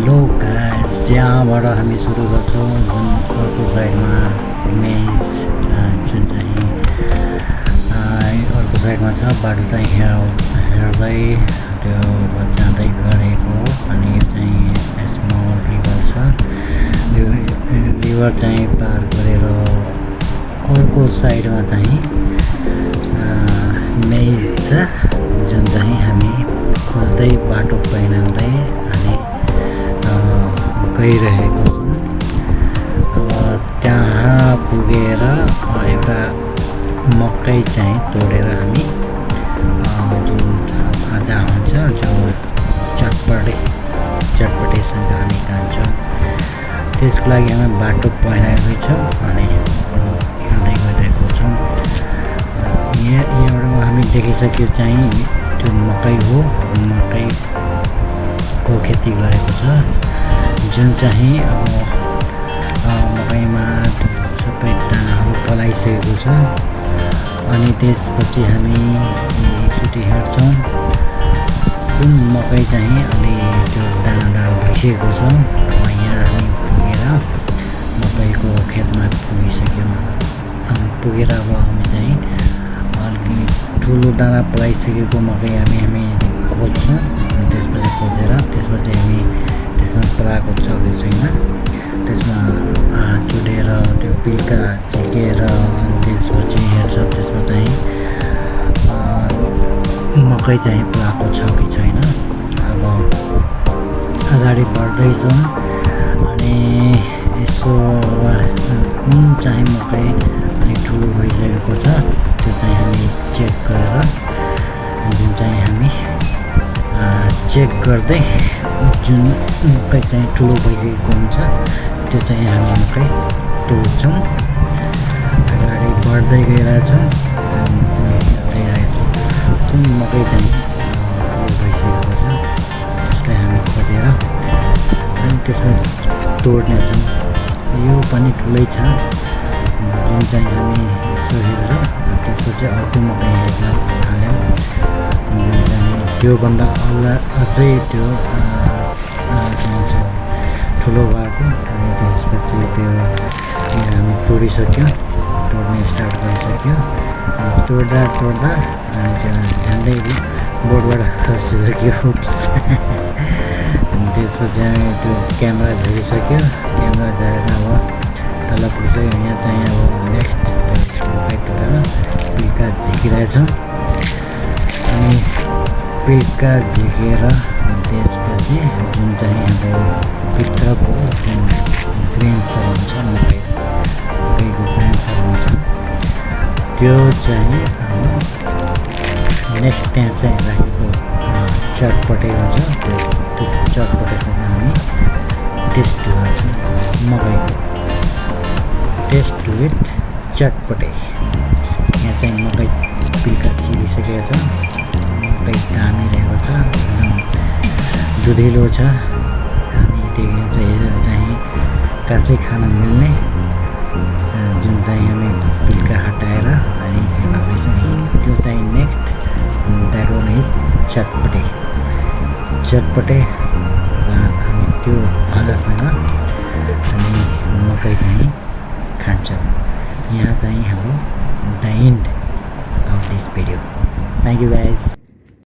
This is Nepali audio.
हेलो गाइस, यहाँबाट हामी सुरु गर्छौँ जुन अर्को साइडमा मेज जुन चाहिँ अर्को साइडमा छ बाटो चाहिँ हेर्दै त्यो जाँदै गरेको। अनि यो चाहिँ स्मल रिभर छ। यो रिभर चाहिँ पार गरेर अर्को साइडमा चाहिँ मेज छ जुन चाहिँ हामी खोज्दै बाटो पहिलाउँदै अनि गइरहेको छौँ। त्यहाँ पुगेर एउटा मकै चाहिँ तोडेर हामी जुन खाजा हुन्छ जो चटपटेसँग हामी खान्छौँ, त्यसको लागि हामी बाटो पहिलाएकै छौँ अनि हिँड्दै गइरहेको छौँ। यहाँबाट हामी देखिसक्यो चाहिँ त्यो मकै हो, मकैको खेती गरेको छ जुन चाहिँ अब मकैमा सबै दानाहरू पलाइसकेको छ। अनि त्यसपछि हामी एकचोटि हेर्छौँ कुन मकै चाहिँ अलि त्यो दाना भइसकेको छ। अब यहाँ हामी पुगेर मकैको खेतमा पुगेर अब हामी चाहिँ अलिकति ठुलो दाना पलाइसकेको मकै हामी खोज्छौँ। त्यसपछि खोजेर त्यसपछि हामी त्यसमा पलाएको छ कि छैन त्यसमा चुडेर त्यो पिल्का झिकेर त्यसपछि हेर्छ त्यसमा चाहिँ मकै चाहिँ पलाएको छ कि छैन। अब अगाडि बढ्दैछौँ अनि यसो कुन चाहिँ मकै अलिक ठुलो भइसकेको छ त्यो चाहिँ हामी चेक गरेर जुन चाहिँ हामी चेक गर्दै जुन मकै चाहिँ ठुलो भइसकेको हुन्छ त्यो चाहिँ हामी मकै तोड्छौँ। अगाडि बढ्दै गइरहेछौँ कुन मकै चाहिँ ठुलो भइसकेको छ त्यसलाई हामी खोजेर अनि त्यसमा तोड्नेछौँ। यो पनि ठुलै छ जुन चाहिँ हामी यसो हेरेर त्यसपछि अर्को मकै हेर्न थाल्यौँ जुन चाहिँ त्योभन्दा अझै त्यो ठुलो भएको। अनि त्यसपछि त्यो हामी तोडिसक्यो, तोड्ने स्टार्ट गरिसक्यो। तोड्दा अनि त्यो झन्डै बोर्डबाट खसिसक्यो। त्यसपछि हामी त्यो क्यामेरा झरिसक्यो, क्यामेरा झरेर अब तल पुगिसक्यो। यहाँ चाहिँ अब नेक्स्ट मकै तोडेर पिल्का झिकिरहेछौँ अनि पिल्का झिकेर त्यसपछि जुन चाहिँ अब भित्रको जुन ग्रेन्सहरू हुन्छ मकैको ग्रेन्सहरू हुन्छ त्यो चाहिँ नेक्स्ट त्यहाँ चाहिँ राखेको चटपटे हुन्छ त्यो चटपटेसँग हामी टेस्ट गर्छौँ। मकैको टेस्ट विथ चटपटे। यहाँ चाहिँ मकै पिल्का चिरिसकेको छ, मकै तामिरहेको छ, एकदम दुधिलो छ। अनि त्यही चाहिँ काँचै खान मिल्ने जुन चाहिँ हामी पिल्का हटाएर अनि हेर्दैछौँ त्यो चाहिँ नेक्स्ट द्याट वान इज चटपटे। हामी त्यो भागासँग अनि मकै चाहिँ खान्छौँ। यहाँ चाहिँ हाम्रो the and of this video. Thank you guys.